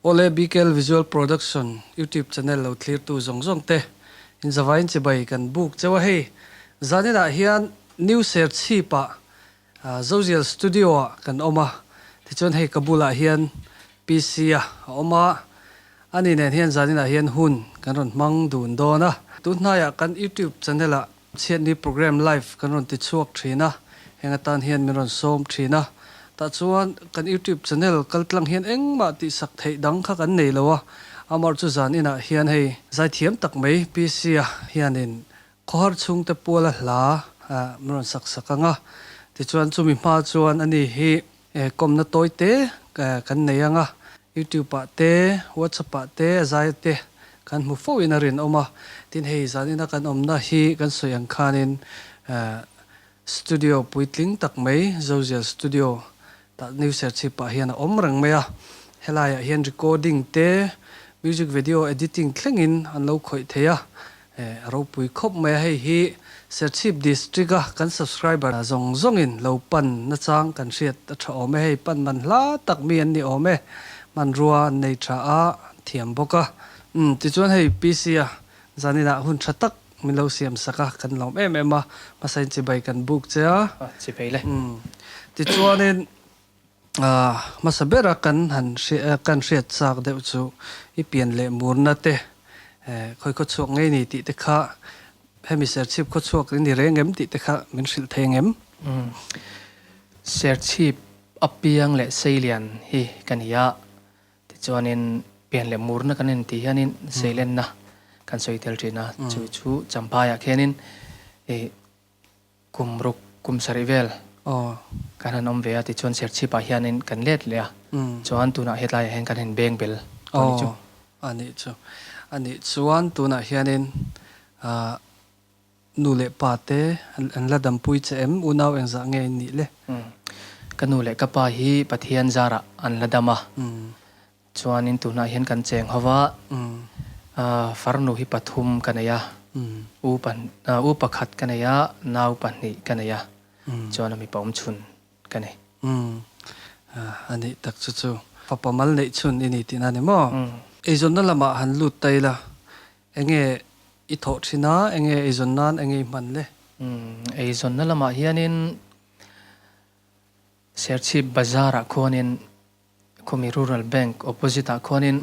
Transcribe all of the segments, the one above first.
Awle BKL Visual Production YouTube channel lo thlirtu zawng zawng te in zavaiin chibai kan buk cheu a hei zaninah hian New Serchhip ah Zozial Studio ah kan awm a tichuan hei ka bulah hian PC a a awm a ani nen hian zaninah hian hun kan rawn hmang dun dawn a tunhnaiah kan YouTube channel ah Chhiatni program live kan rawn ti chhuak thin a, heng atan hian min rawn sawm thin a. Tah chuan kan YouTube channel kal tlang hian engmah tihsak theih dang kha kan nei lo a, amar chu zan inah hian hei zaithiam tak mai PC-a hianin khawhar chhungte puala hla min rawn sak sak ang a. Tichuan chumi hma chuan ani hi kawmna tawi te kan nei ang a, YouTube ah te, WhatsApp ah te a zai te kan hmu fo in a rinawm a, tin hei zanina kan awmna hi kan sawi ang khanin studio puitling tak mai Zozial Studio tah New Serchhip ah hian a awm reng mai a, helaiah hian recording te, music video editing thlengin an lo khawih thei a, A ropui khawp mai a, hei hi Serchhip District a kan subscriber zawng zawngin lo pan nachang kan hriat a tha awm e, hei pan man hla tak mi an ni awm e, hmanrua an nei tha a, an thiam bawk a. Umm tichuan hei PC a zaninah hun tha tak min lo siam sak a, kan lawm em em a, hmasain chibai kan buk che a. Chibai le. Umm tichuanin Hmasa bera kan han kan hriat chak deuh chu i pian leh murna te khawi khaw chhuak ngei ni tih te kha hemi Serchhip khaw chhuak i ni reng em tih te kha min hrilh thei ang em? Serchhip a piang leh Seilian hi ka ni a, tichuanin pian leh murna kan intih hianin Seilenna kan sawi tel thin a, chu chu Champhaiah khianin ih Kum ruk, kum sarih vel kan han awm ve a, tichuan Serchhipah hianin kan let leh a, chuan tunah hetlaiah hian kan han beng bel tawh a nih chu. Aw, a nih chu. A nih chuan tunah hianin nu leh pa te an la dampui che em? Unau engzah nge in nih le? Ka nu leh ka pa hi Pathian zarah an la dam a, Chuanin tunah hian kan cheng ho va, farnu hi pathum ka nei a, u u pakhat ka nei a, nau pahnih ka nei a, chuan a mipa awm chhun ka nei. A nih tak chu chu fapa mal neih chhun i ni tihna ni maw? Eizawnna lamah han lut ta ila, enge i thawh thin a, enge eizawn nan enge i hman le? Eizawnna lamah hianin Serchhip Bazar-ah khuanin Khumi Rural Bank opposite ah khuanin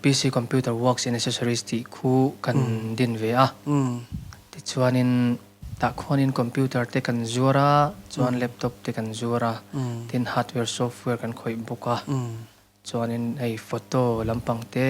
PC Computer Works and Accessories tih khu kan din ve a. Tichuanin tah khuanin computer te kan zuar a, chuan laptop te kan zuar a, tin hardware software kan khawih bawk a. Chuanin hei photo lampang te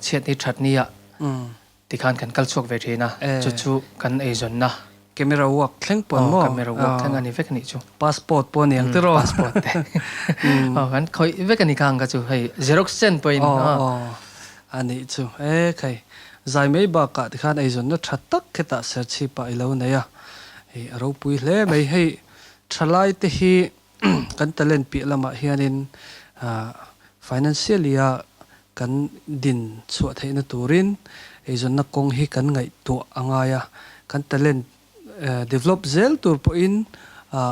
chhiatni thatni ah Tikhan kan kal chhuak ve thin a, chu chu kan eizawnna. Camera work thleng pawn maw? Aw, camera work thleng a ni vek a nih chu. Passport pawh a ni ang tiraw? Passport te. Aw, kan khawih vek a ni khang kha chu hei xerox sen pawhin. Aw, aw, a nih chu. E khai, zai mai bakah tikhan eizawnna tha tak hetah Serchhipah i lo nei a, hei a ropui hle mai. Hei thalai te hi kan talent piah lamah hianin financially a Kan din chhuah theihna turin eizawnna kawng hi kan ngaihtuah a ngai a, kan talent develop zel tur pawhin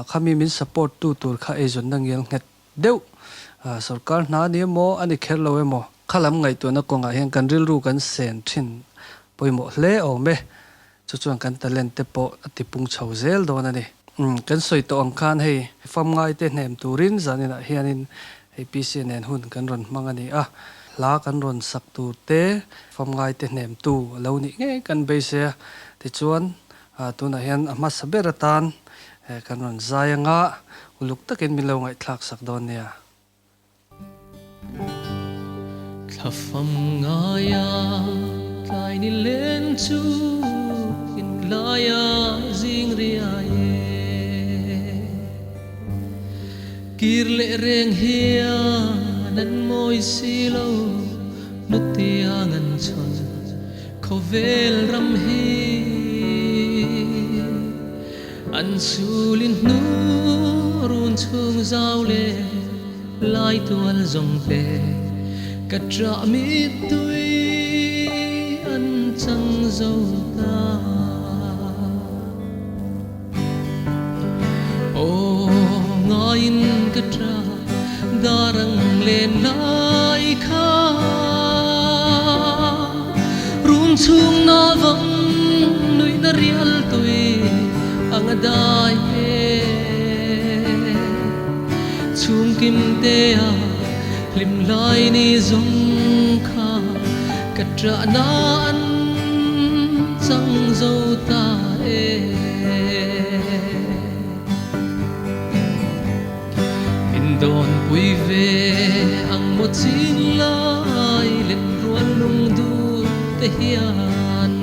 khami min support tu tur kha eizawnna ngial nghet deuh sorkar hna a ni emaw a ni kher lo emaw kha lam ngaihtuahna kawngah hian kan rilru kan sen thin pawimawh hle awm e. Chu chuan kan talent te pawh a tipung chho zel dawn a ni. Kan sawi tawh ang khan hei famngai te hnem turin zaninah hianin hei PC nen hun kan rawn hmang a ni a, hla kan rawn sak tur te famngai te hnemtu a lo nih ngei kan beisei a, tichuan tunah hian a hmasa ber atan kan rawn zai anga uluk takin min lo ngaihthlak sak dawn nia. Thlafam ngaia tlai ni leng chu thinlaia zing riai e. Kir leh reng hian an mawi si lo nutia ngan chhawn khawvel ram hi. An sulin hnu run chhung zau leh lai tual zawng te ka ṭah mittui an chang zo ta. Aw ngaiin ka ṭah darang len lai. kha Run chhung na vang nuih na rial tui ang a dai e Chhung kim te a hlim lai ni zawng kha ka ṭah na an chang zo ta e. Min dawn pui ve ang maw chin lai let rual lung dur te hian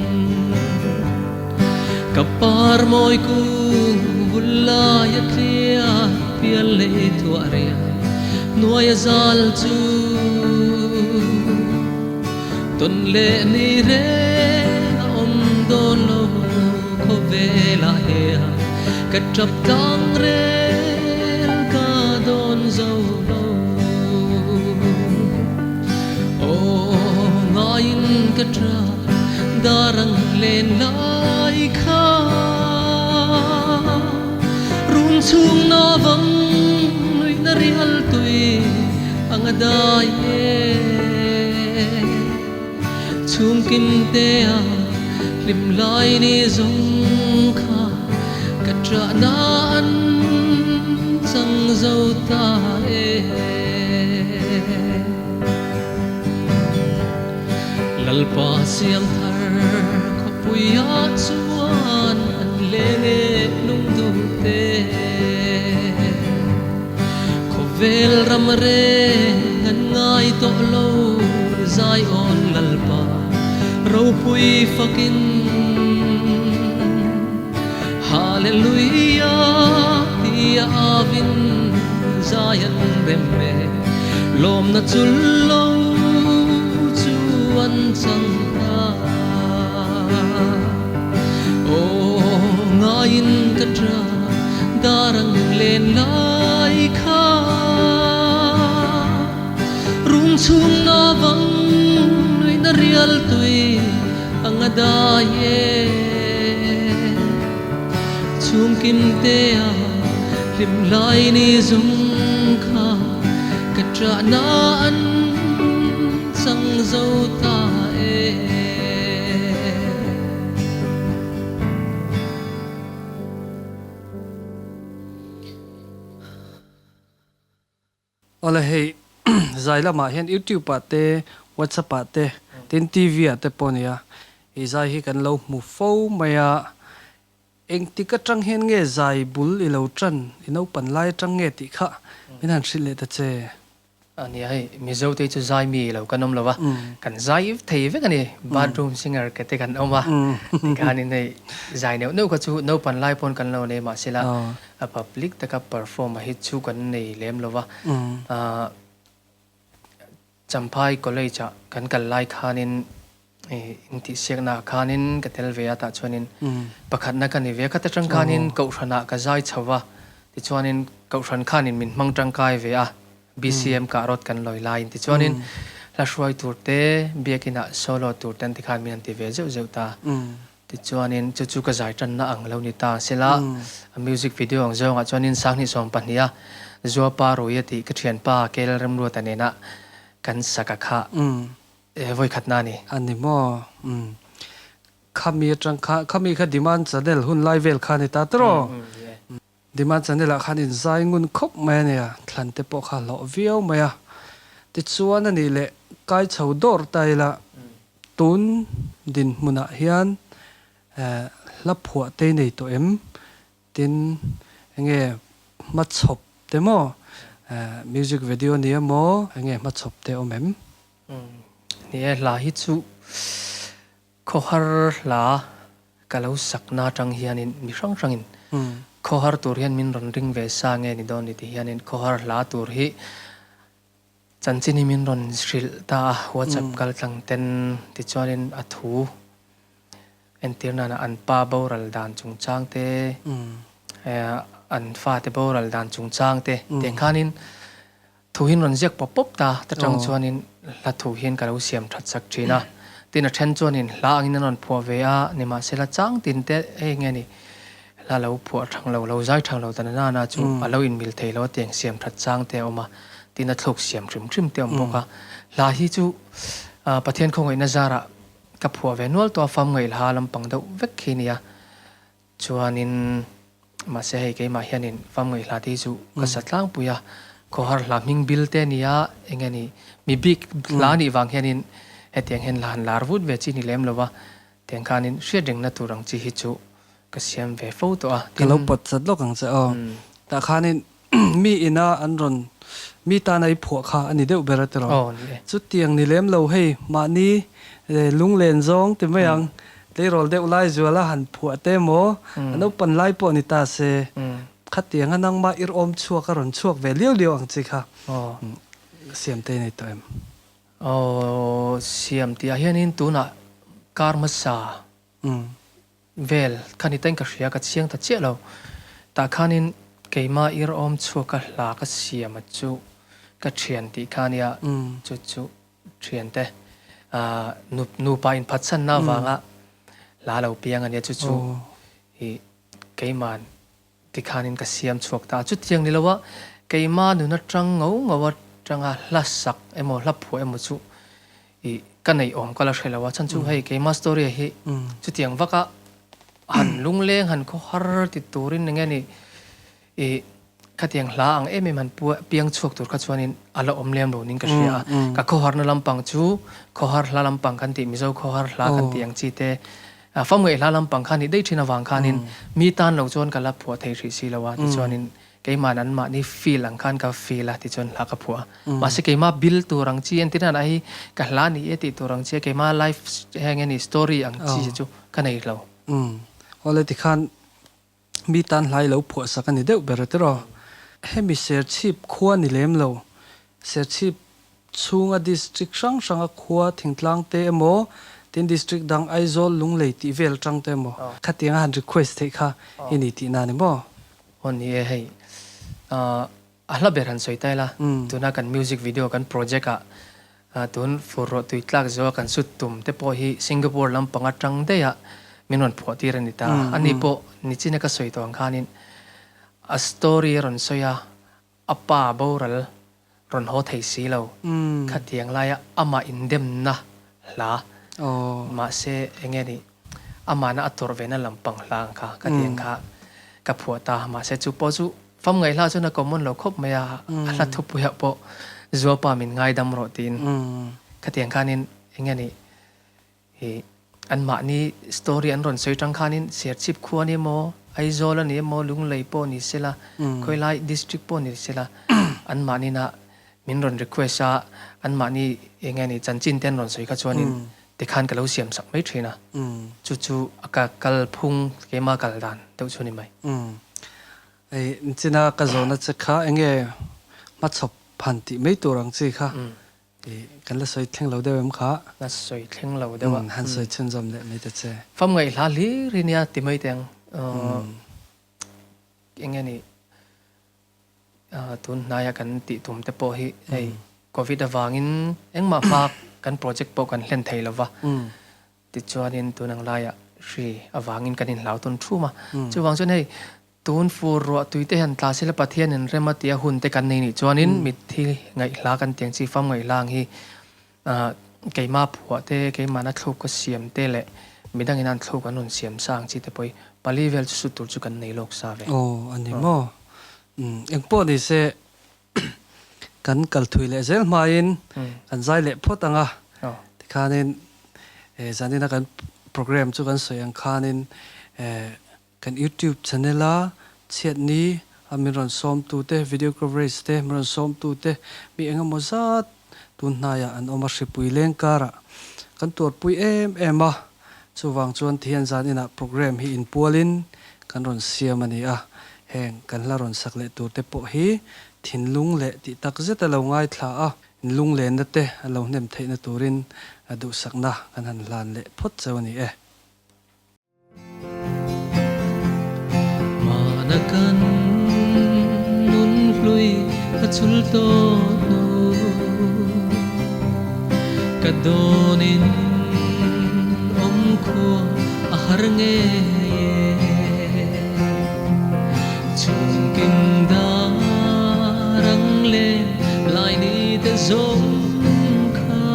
Ka par mawi kung vul lai a tliah pial leh thuah riah hnuai a zal chu Tawn leh ni reng a awm dawn lo khawvelah hian ka tap tlang rel ka dawn zo lo. Aw ngaiin ka tap darang len lai kha Rum chhung na vang nuihna rial tui ang a dai e. Chhung kim te a hlim lai ni zawng kha ka ṭah na an chang zo ta e. Lalpa siam thar khawpui ah chuan an leng e lungduh te. Khawvel ram reng an ngai tawh lo Zion Lalpa ropui fakin Hallelujah tia avin zai an rem e Lawmna chul lo chu an chang ta Aw ngaiin ka ṭa darang len lai kha Rum chhung na vang nuihna rial tui ang a dai e Chhung kim te a hlim lai ni zung kha ka ṭah na an chang zo ta e. Awle hei zai lamah hian YouTube ah te WhatsApp ah te tin TV ah te pawh a nia i zai hi kan lo hmu fo mai a engtik atang hian nge zai bul i lo tan i naupan lai atang nge tih kha min han hrilh leh ta che. A nia hei, Mizo te chu zai mi lo kan awm lo va, kan zai thei vek a ni, bathroom singer ke te kan awm a, tikhanin hei zai neuh neuh kha chu naupan lai pawn kan lo nei mahsela a public taka perform a hi chu kan nei lem lo va, Champhai college ah kan kal lai khanin intihsiakna ah khanin ka tel ve a tah chuanin pakhatna ka ni ve a, khata tang khanin Kohhranah ka zai chho va, tichuanin Kohhran khanin min hmang tangkai ve a, BCM kah rawt kan lawi laiin tichuanin hla hruai tur te biakinah solo tur te an ti khan min han ti ve zeuh zeuh ta. Tichuanin chu chu ka zai tanna ang lo ni ta sela a music video ang zawngah chuanin Sanghnih 12 a Zuapa Ruia tih ka thianpa Kel Remruata nena kan sak a kha. Vawi khatna a ni. A ni maw? Umm. Khami atang kha, khami kha Demand Channel hun lai vel kha a ni ta tawh. Demand Channel ah khan inzai ngun khawp mai a nia, thlan te pawh kha hlawh viau mai a. Tichuan a nih leh kai chho dawr ta ila, tun dinhmunah hian hla phuah te i nei tawh em? Tin, enge hmachhawp te maw? Music video nia maw? Enge hmachhawp te awm em? Ni e, hla hi chu khawhar hla ka lo sakna atang hianin mi hrang hrangin khawhar tur hian min rawn ring ve sa nge ni dawn ni ti hianin khawhar hla tur hi chanchin hi min rawn hrilh ta a, WhatsApp kal tlang ten tichuanin a thu entir nana an pa boral dan chungchang te, an fate boral dan chungchang te tiang khanin Thu hian rawn ziak pawp pawp ta, ta tang chuanin hla thu hian ka lo siam that sak thin a. Tin a then chuanin hla angin an rawn phuah ve a, nimahsela chang tin te hei nge ni hla lo phuah thang lo, lo zai thang lo ta na na chu a lo inmil thei lo a tiang siam that chang te a awm a. Tin a thluk siam hrim hrim te a awm bawk a. Hla hi chu Pathian khawngaihna zarah ka phuah ve nual tawh a, fam ngaihla lampang deuh vek khi a nia. Chuanin mahse hei keimah hianin fam ngaihla te hi chu ka sa tlangpui a, khawhar hla hming bil te a nia, eng nge ni mi bik hla nih vang hianin hetiang hian hla han lar vut ve chi ni lem lo va, tiang khanin hriat rengna tur ang chi hi chu ka siam ve fo tawh a. Ka lo pawt chat lawk ang che aw. Tah khanin Mi ina an rawn mi tana i phuah kha a ni deuh ber a tiraw? Aw ni e. Chutiang ni lem lo hei mahni lunglen zawng ti mai ang, tleirawl deuh lai zuala han phuah te maw, a naupan lai pawh ni ta se, khatianga nangmah irhawm chhuak a rawn chhuak ve liau liau ang chi kha siam te nei tawh em? Aw siam tih ah hianin tunah kar hmasa Vel, kha ni tain ka hria, ka chiang ta chiah lo. Tah khanin keimah ir awm chhuaka hla ka siam a chu ka thian tih kha nia, chu chu thiante nupa inphatsanna avanga hla lo piang a nia, chu chu i keiman tikhanin ka siam chhuak ta a. Chutiang ni loa keimah nun atang ngau ngau atanga hla sak emaw hla phuah emaw chu I ka neih awm ka la hre lo a, chhan chu hei keima story ah hi chutiang vaka han lungleng han khaw har ti turin eng nge ni i khatiang hla ang em em han piang chhuak tur kha chuanin a la awm lem lo niin ka hria a, ka khawharna lampang chu khawhar hla lampang kan tih Mizo khawhar hla kan tih ang chi te famngaih hla lampang kha nih daih thin avang khanin mi tan lo chuan ka la phuah thei hrih si lo a tichuanin Keima'n anmahni feel ang khan ka feel a tichuan hla ka phuah a. Mahse keimah bil tur ang chi entir nan ah hi ka hla ni e tih tur ang chi a keimah life heng eng ni story ang chi chu ka nei lo. Umm. Awle tikhan mi tan hla i lo phuah sak a ni deuh ber a tiraw. Hemi Serchhip khua ni lem lo, Serchhip chhunga district hrang hranga khua thingtlang te emaw tin district dang Aizawl Lunglei tih vel atang te emaw khatianga han request theih kha i ni tihna a ni maw? Aw ni e hei a hla ber han sawi ta ila tuna kan music video kan project ah tun fur rawh tui tlak zo a kan sut tum te pawh hi Singapore lampang atang daih ah min rawn phuah tir a ni ta ani pawh nichina ka sawi tawh ang khanin a story a rawn sawi a a pa boral rawn haw thei si lo khatiang laia amah indemna hla mahse enge ni amahna a tawrh vena lampang hla ang kha khatiang kha ka phuah ta mahse chu pawh chu fam ngaih hla chuan a common lo khawp mai a a hla thupuiah pawh Zuapa min ngaidam rawh tiin khatiang khanin enge ni Hi anmahni story an rawn sawi tang khanin Serchhip khua a ni emaw, Aizawl a ni emaw, Lunglei pawh ni sela, khawilai district pawh ni sela anmahni na min rawn request a, anmahni eng nge ni chanchin te an rawn sawi kha chuanin tikhan ka lo siam sak mai thin a, chu chu a ka kalphung keima kal dan deuh chu a ni mai. Hei nichina ka zawhna che kha eng nge hmachhawp han tih mai tur ang chi kha Kan la sawi thleng lo deuh em kha? La sawi thleng lo deuh a. Han sawi chhunzawm leh mai ta che. Fam ngaih hla hlir hi nia ti mai teng. Eng nge ni tun hnaia kan tih tum te pawh hi hei Covid avangin engmah hma kan project pawh kan hlen thei lo va. Tichuanin tun ang laiah hri avangin kan inhlau tawn thum a. Chuvang chuan hei Tun fur ruah tui te hian tla sila Pathian in rem a tia hun te kan nei nih chuanin mitthi ngaihhla kan tiang chi fam ngaihhla ang hi keima phuah te keimahna thluk ka siam te leh midang in an thluk an rawn siam sa ang chi te pawh hi pali vel chu sut tur chu kan nei lawk sa ve. Aw a ni maw? Engpawh ni se kan kal thui leh zel hmain kan zai leh phawt ang a, tikhanin zanina kan program chu kan sawi ang khanin Kan YouTube channel a chhiatni a min rawn sawmtu te, video coverage te min rawn sawmtu te mi eng emaw zat tun hnaiah an awm a, hripui leng karah kan tuarpui em em a, chuvang chuan thian zan inah program hi inpualin kan rawn siam a ni a, heng kan hla rawn sak leh tur te pawh hi thinlung leh tih tak zet a lo ngaithla a, inlunglenna te a lo hnem theihna turin duhsakna kan han hlan leh phawt cheu a ni e. Hmana kan nun hlui a chul tawh hnu Ka dawnin awm khua a har ngei e Chhungkim dar ang leng lai zawng kha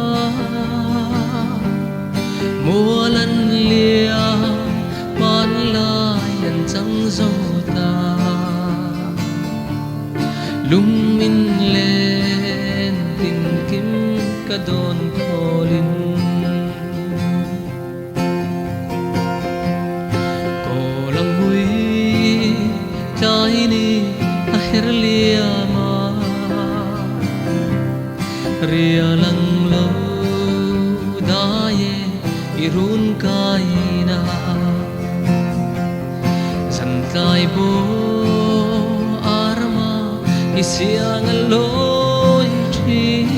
Mual an liam hmanlai an chang zo ta Lung in len tin kim ka dawn khawlin. Kawl ang hui tlai ni a her liam a, rial ang lo dai e i run kai na. Zan tlai bo arma i siang a lawi thin.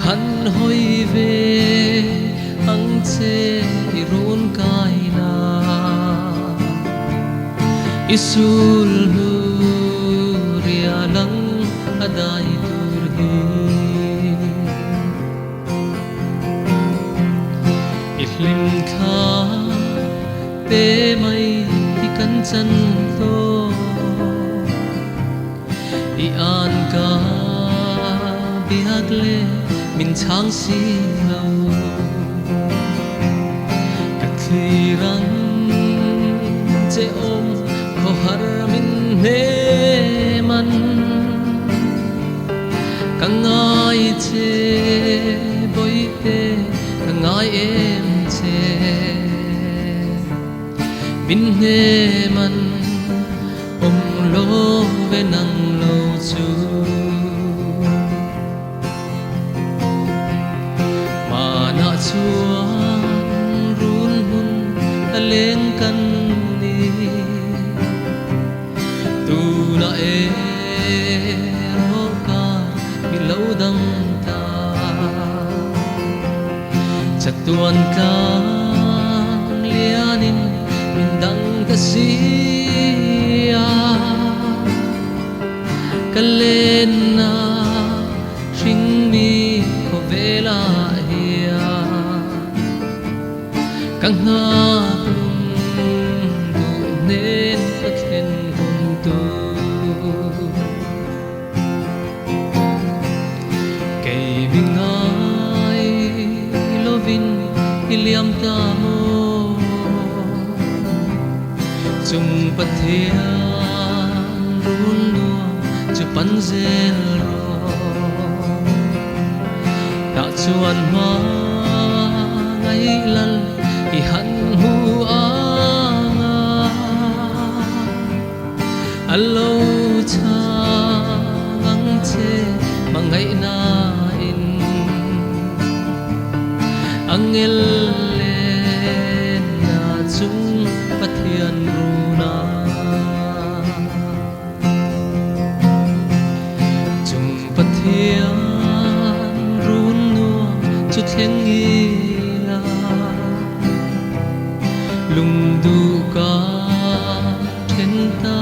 Han hawi ve ang che i run kai na. I sul hnu rial ang a dai tur hi. I hlim thla te mai hi kan chan tawh. I an ka biak le min chhang si lo. Ka thlir ang che awm khawhar min hnem an. Ka ngai che bawihte ka ngai em che. Min hnem an awm lo ve nang lo chu. Hmanah chuan run hmun a leng kan ni. Tunah erawh kar mi lo dang ta. Chatuan tlang lianin min dang ta si a. Ka lenna hringmi khawvelah hian ka nghak lung duh hnen ka thlen hun tur. Kei mi ngai lovin i liam ta maw? Chung Pathian run nuam chu pan zel rawh. Tah chuan hma ngaih lal i han hmu ang a. A lo chhang ang che hmangaihna in angel lenna chung Pathian runa. Chung Pathian run nuam chu thleng ila lungduh ka Then ta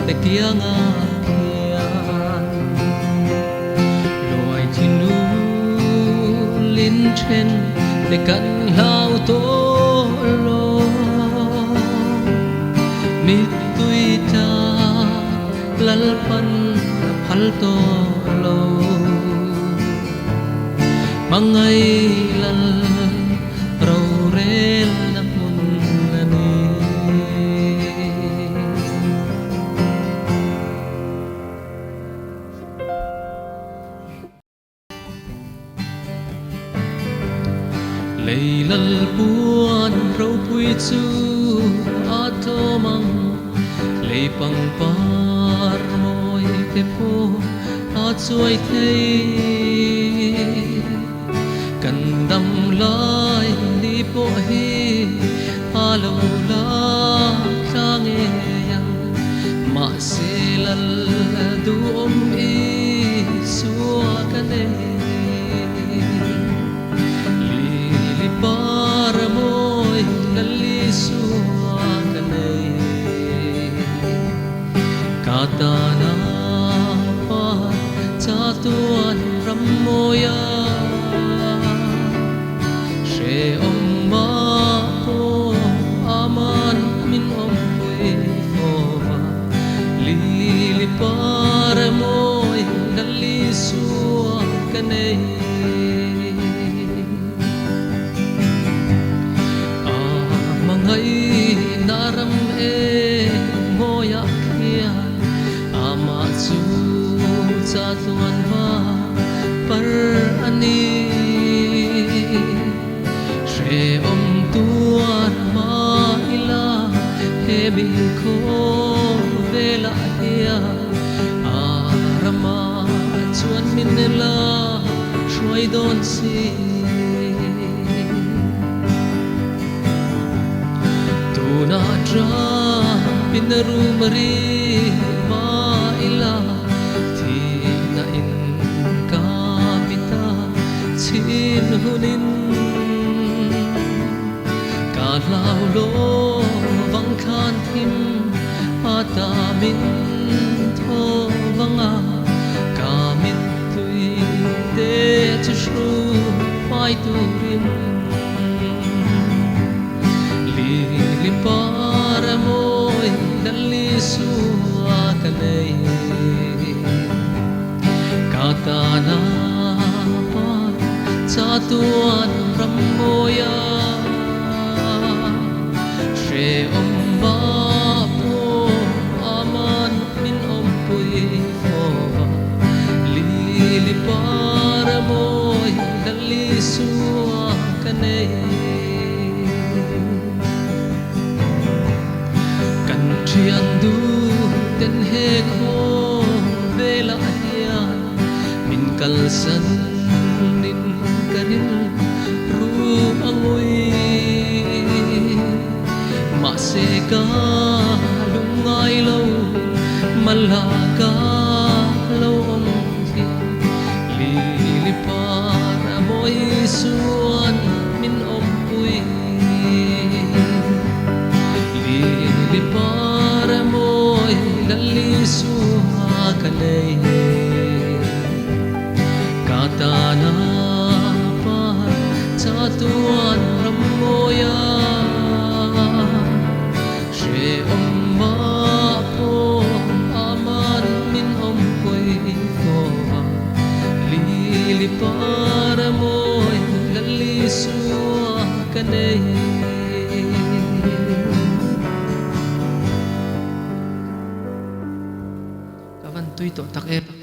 te kianga khian Luai thi nu lin then te kan hlau tawh lo Mittui tla lalpan a phal tawh lo Hmangaih lal rorelna hmun a ni. Lei lal puan ropui chu a tlawm ang, lei pangpar mawi te pawh a chuai thei. Kan dam lai ni pawh hi a lo la thla ngei ang, mahse lal duhawm i sua ka nei. Lili par mawi lal i sua ka nei. Ka tana par chatuan ram mawia hrehawm mah pawh aman min awmpui fo va. Lili par mawi lal ka nei. A hmangaihna ram eng mawiah khian amah chu chatuan va par a ni. Hrehawm tuar mah ila he mi khawvelah hian a ramah chuan min la hruai dawn si. Tunah tap in rum ri mah ila thihna in ka mita chhin hunin ka hlau lo vang khan thim a ta min thaw vanga ka mittui te chu hru fai turin Lili par a mawi Lal Isua ka nei. Ka tana par chatuan ram mawia hrehawm mah pawh aman min awmpui fova. Lili par a mawi Lal Isua ka nei. Kan thian duh ten he khaw velah hian min kalsan in ka ring ru a ngui. Mahse ka lungngai lo malaka lo awm hian Lili par a mawi suan min awmpui. Lili par a mawi Lal Isua ka nei. Ka tana par chatuan ram mawia hrehawm mah pawh aman min awmpui fova. Lili par a mawi Lal Isua ka nei. Ka van tui tawh tak em.